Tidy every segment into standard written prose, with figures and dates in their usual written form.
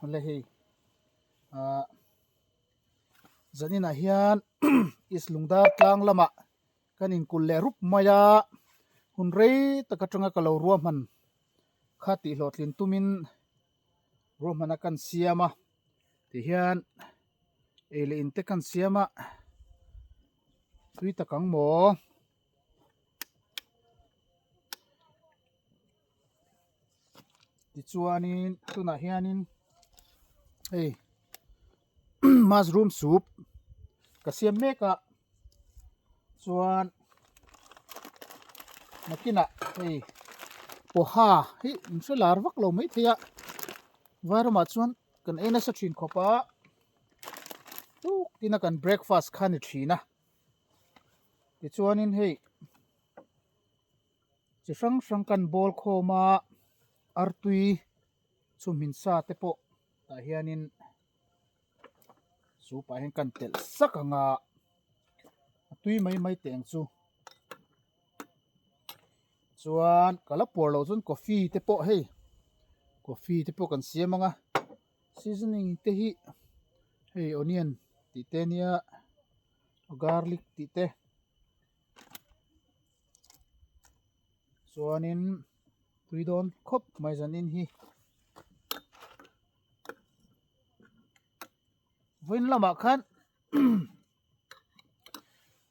Le hei ah zaninah hian East Lungdar tlang lamah kan inkulh leh rup mai a, hun rei tak atanga ka lo ruahman kha tih hlawhtlin tumin ruahman a kan siam a tihian ei leh in te kan siam a tui tak ang maw. Tichuanin tunah hianin hei mushroom soup ka siam mek a chuan nakinah hei poha hi in hre lar vak lo maithei a vai ramah chuan kan ei nasa thin khawp a tuk tina kan breakfast kha ni thin a tichuanin hei. Chi hrang hrang kan bawl khawm a, artui chhumhmin sa te pawh tah hianin soup ah hian kan telh sak ang a, a tui mai mai teh ang chu. Chuan ka la puar loh chuan coffee te pawh hei coffee te pawh kan siam ang a, seasoning te hi hei onion tih te ania garlic tih te. Chuanin tui dawn khawp mai zanin hi vawiin lamah khan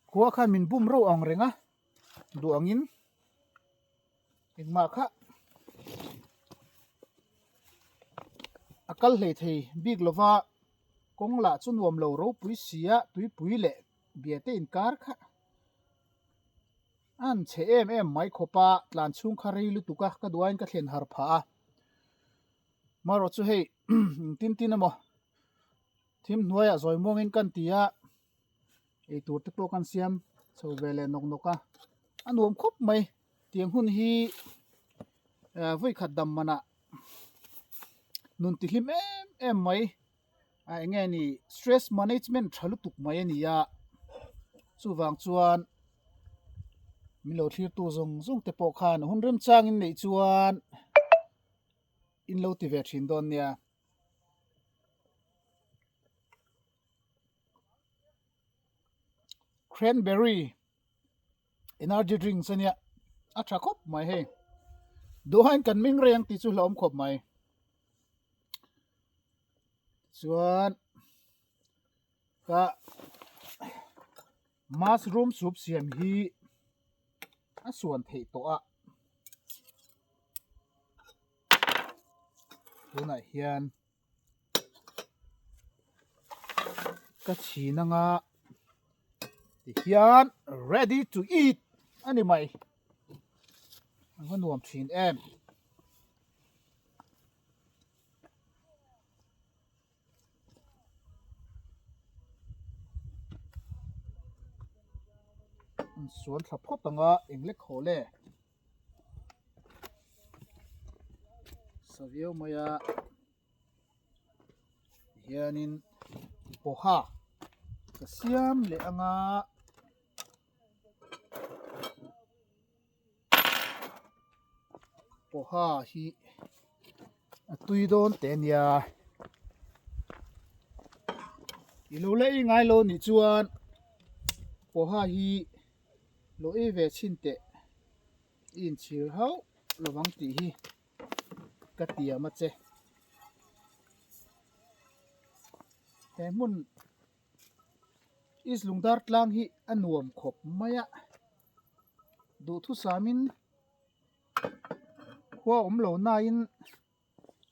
khua khan min bum reuh ang reng a duh angin engmah kha a kal hlei thei bik lova kawng lah chu nuam lo ropui si a tuipui leh biate inkar kha a han chhe em em mai khawp a tlan chhung kha rei lutuk a ka duh aiin ka thlen har phah a marawh chu hei engtin tin emaw thim hnuaiah zawi muangin kan ti a eitur te pawh kan siam chho ve leh nawk nawk a a nuam khawp mai tiang hun hi eh vawikhat dam manah nun tihlim em em mai. a eng nge ni stress management tha lutuk mai a ni a chuvang chuan min lo thlir tu zawng zawng te pawh khan hun remchang in neih chuan in lo ti ve thin dawn nia. Cranberry energy drinks a nia a tha khawp mai hei duhaiin kan ming reng tih chu hlauhawm khawp mai. Chuan ka mushroom soup siam hi a suan theih tawh a tunah hian ka chhin anga tihian ready to eat a ni mai a va nuam thin em. An suan thla phawt ang a eng lek haw le sa viau mai a hianin poha ka siam leh ang a. Poha hi a tui dawn teh ania i lo la ei ngai lo nih chuan poha hi lo ei ve chhin teh i inchhir hauh lovang tih hi ka tiam a che he hmun East Lungdar tlang hi a nuam khawp mai a. Duhthusamin khua awm lo nain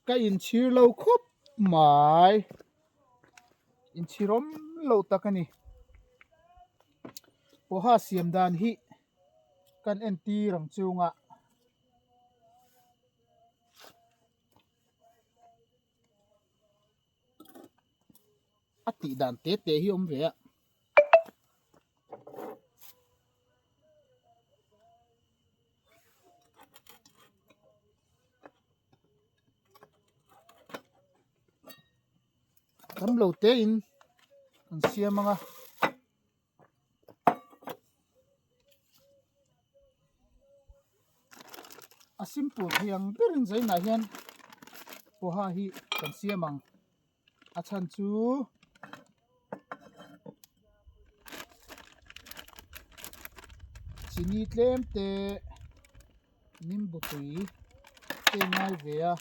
ka inchhir lo khawp mai inchhir awm lo tak a ni poha siam dan hi kan entir ang chungah. A tih dan te te hi awm ve a. Tam lo te in kan siam ang a. A simple thei ang berin zainah hian. Poha hi kan siam ang. A chhan chu chini tlem te nimbu tui te ngai ve a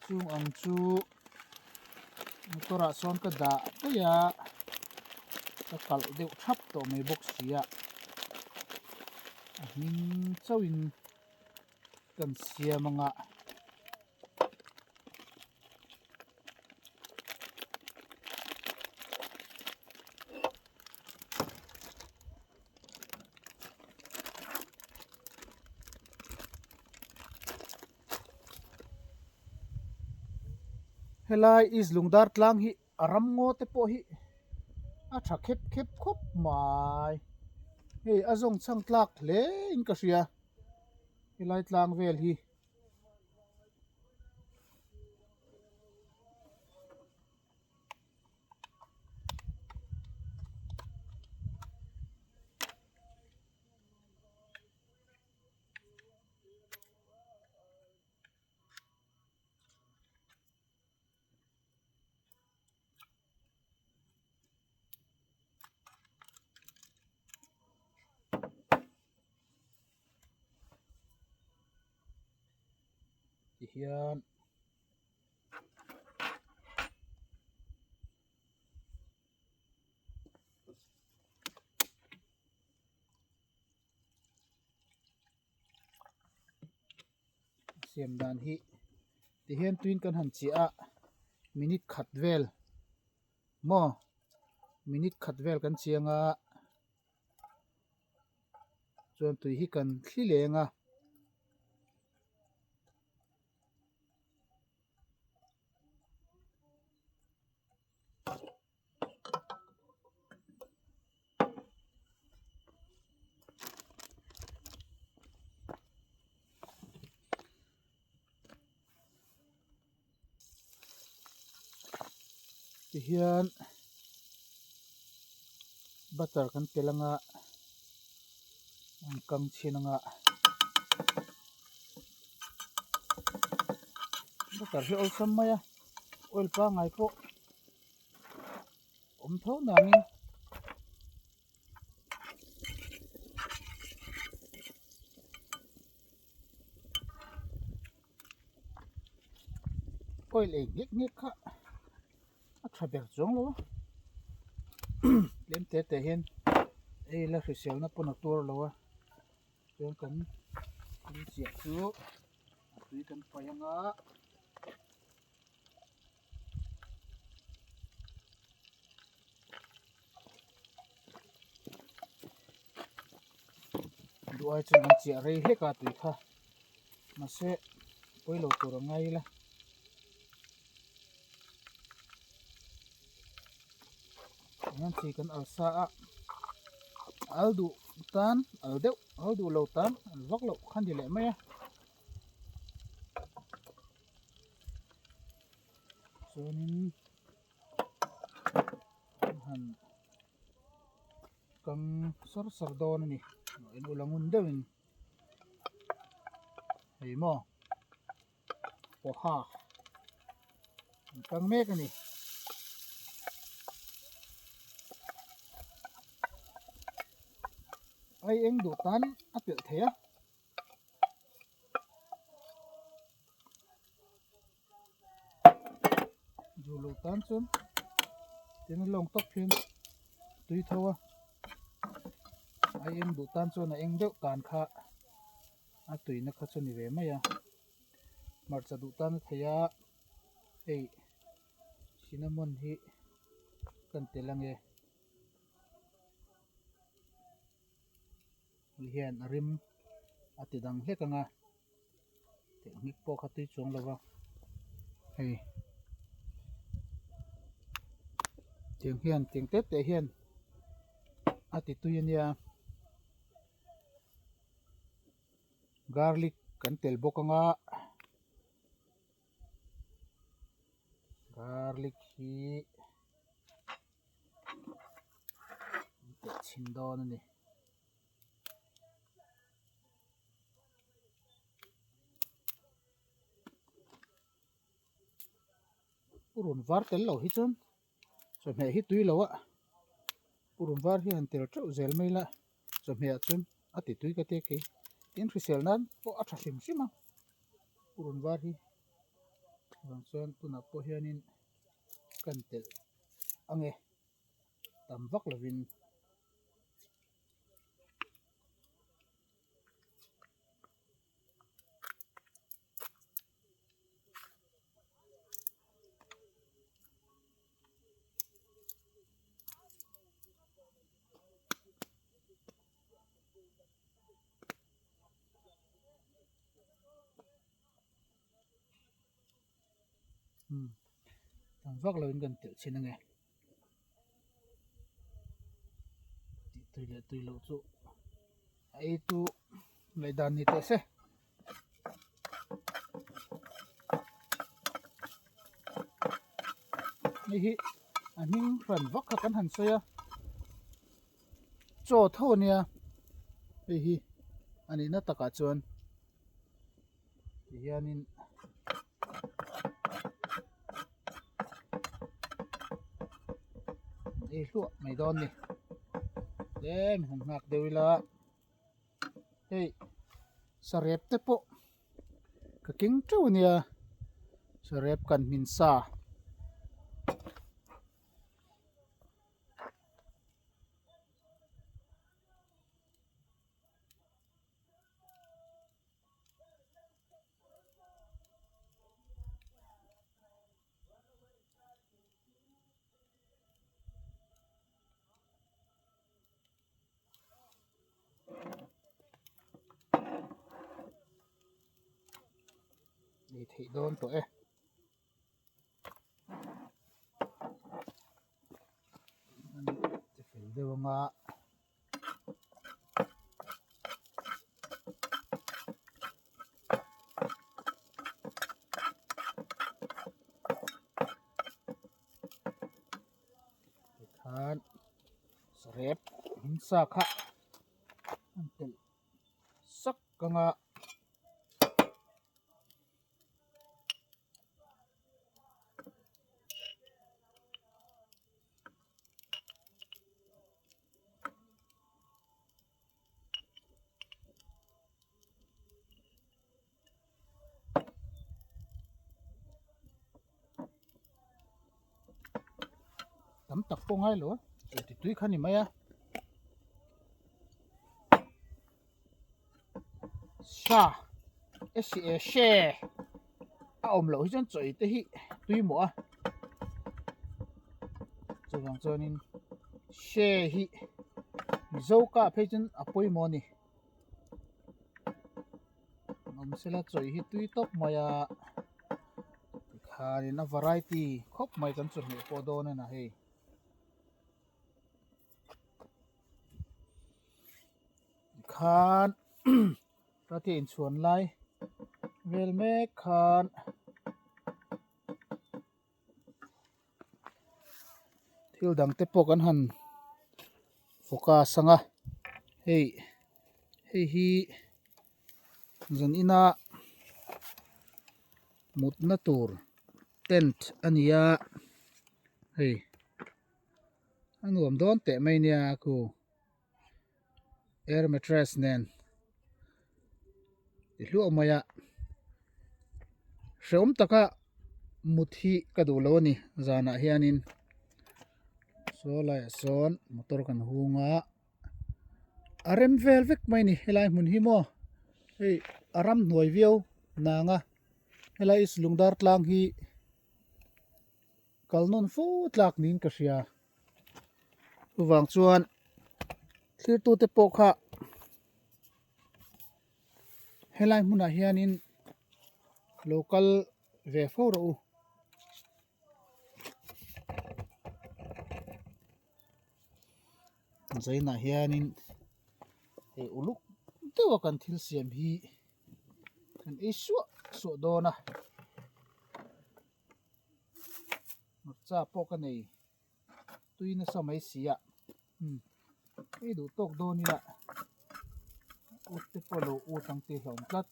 chung ang chu motor ah sawn ka dah daih a ka kalh deuh thap tawh mai bawk si a a hming chauhin kan siam anga. Helai East Lungdar tlang hi a ram ngaw te pawh hi a tha khep khep khawp mai hei a zawng chhang tlak hle in ka hria helai tlang vel hi. Tihian siam dan hi tihian tuin kan han chiah a minute khat vel maw minute khat vel kan chiang a chuan tui hi kan thli leng a. Tihian butter kan tel anga an kang chhin anga butter hi awlsam mai a oil pangngai pawh awm tho nangin oil ei nghek nghek kha a tha ber chuang lo a tlem te te hian ei la hriselna pawn a tuar lo a chuan kan thil chiah chu a tui kan paih ang a. Duh ai chuan an chiah rei hlek a tui kha mahse pawi lo tur a ngai ila hian chi kan al sa a al duh tan al deuh al duh lo tan al vak loh kha ni leh mai a. Chuanin an han kang sar sar dawn a ni en ula ngun deuhin hei maw poha an kang mek a ni. Ai eng duh tan a pelh thei a. Duh loh tan chuan tin a lawng tawp hian tui tho a a eng duh tan chuan a eng deuh tan kha a tuina kha chu a ni ve mai a hmarcha duh tan a thei a hei cinnamon hi kan tel ange. Hei hian a rim a ti dang hlek ang a tehngik pawh kha tui chuang lo va hei tiang hian tiang tep teh hian a ti tui a nia garlic kan tel bawk ang a garlic hi. Teh chhin dawn a ni. Purun var tel lo hi chuan chawhmeh hi tui lo a, purun var hi han tel teuh zel mai la chawhmeh ah chuan a ti tui ka tia kei. Tin hrisel nan pawh a tha hrim hrim a, purun var hi vang chuan tunah pawh hianin kan telh ange tam vak lovin. Tam vak lo in kan telh chhin ange tih tui leh tui loh chu a ei tu ngaihdan ni teh se. Hei hi a hming hran vak kha kan han sawi a chaw tho ania hei hi a nihna takah chuan tihianin ei hluah mai dawn a ni tlem han nghak deuh ila. Hei sarep te pawh ka keng teuh ania sarep kan hmin sa. Ei theih dawn tawh e. Ti fel deuh anga. Tikhan sarep hmingsa kha an telh sak ang a. Tam tak pawh ngai lo a ti tui kha ni mai a sa s e she a awm loh hi chuan chaw ei te hi tui mawh a chuvang chuanin she hi mizo kah phei chuan a pawimawh a ni. Awm sela chawi hi tui tawp mai a tikhanin a variety khawp mai kan chawhmeh pawh dawn a na hei tikhan rate inchhuan lai vel mek khan thil dang te pawh kan han focus ang a hei hei hi zan ina mutna tur tent a ni a hei a nuam dawn teh mai nia khu air mattress nen ti hluah mai a hrehawm taka mut hi ka duh lo a ni zanah hianin saw laiah sawn motor kan hung a a rem vel vek mai a ni helai hmun hi maw hei a ramhnuai viau nang a helai is lungdar tlang hi kal nawn fo tlak niin ka hria chuvang chuan thirtute pawh kha helai hmunah hianin lo kal ve fo rawh u. Zainah hianin hei uluk deuha kan thil siam hi kan ei suah suah dawn a. Hmarcha pawh ka nei tui nasa mai si a umm hei duh tawk dawn ila ut te pawh lo ut ang tih hlawm tlat.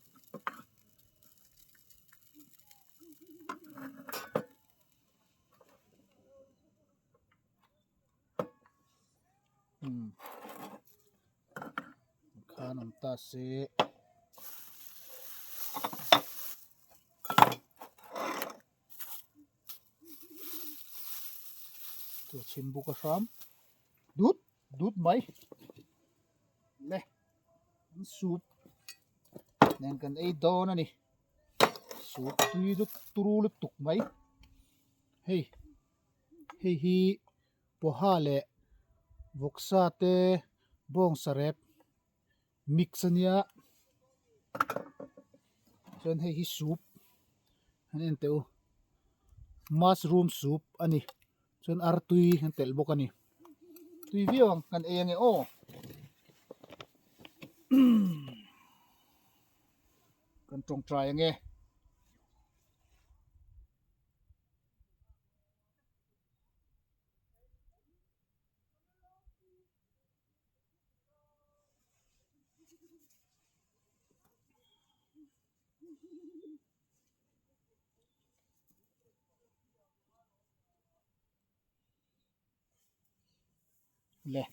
Umm khan awm ta se. Chu chhim buk a hram dut dut mai le an soup nen kan ei dawn a ni soup tui lut turu lutuk mai hei hei hi pawha leh vawksa te bawngsa rep mix a nia chuan hei hi soup an en teh u mushroom soup a ni chuan artui an telh bawk a ni tui viau ang kan ei ange aw kan tawngtai ange. Le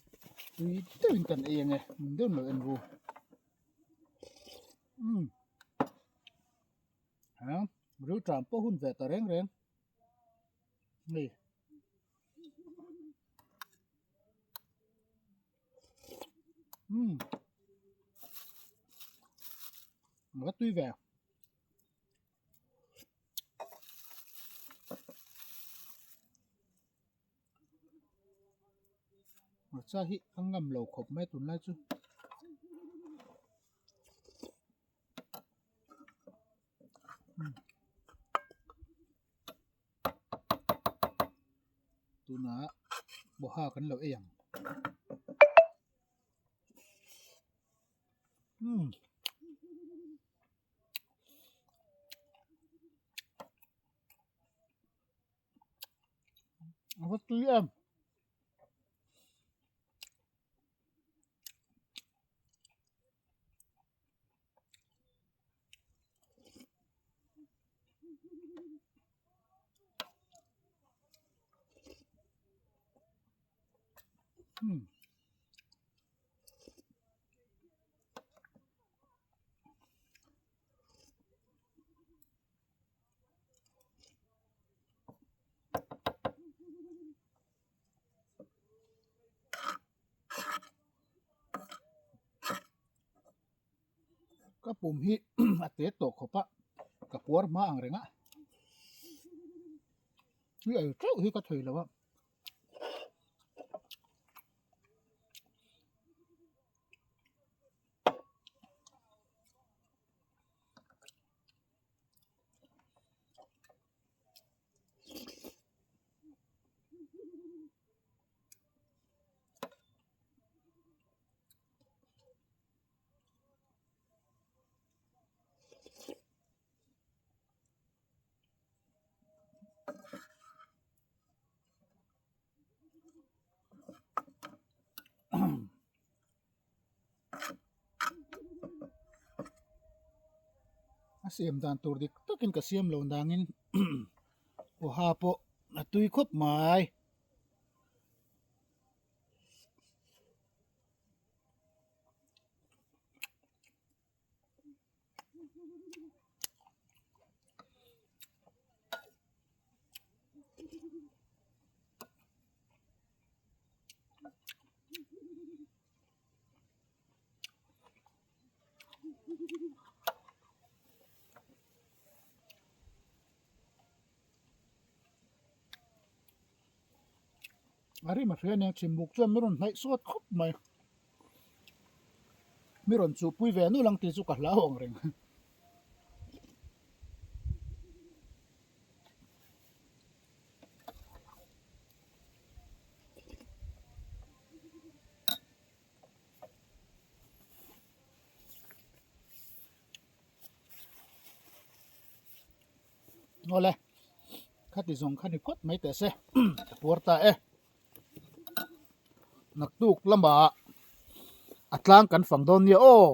tui deuhin kan ei ange hmun deuhin lo en ru umm ha rilṭam pawh hun ve ta reng reng. Hei umm a tui ve hmarcha hi a ngam lo khawp mai tunlai chu. Tunah pawha kan lo ei ang umm a va tui em. Hmm. Ka pum hi a te tawh khawp a ka puar hma ang reng a tui ei teuh hi ka thei lo a. A siam dan tur dik takin ka siam lo dangin pawha pawh a tui khawp mai. A rim a hria ania chhimbuk chuan mi rawn hnaih sawt khawp mai mi rawn chuhpui ve nual ang tih chu ka hlau ang reng. Awle khati zawng kha ni phawt mai teh se ka puar ta e naktuk lamah a tlang kan fang dawn nia aw.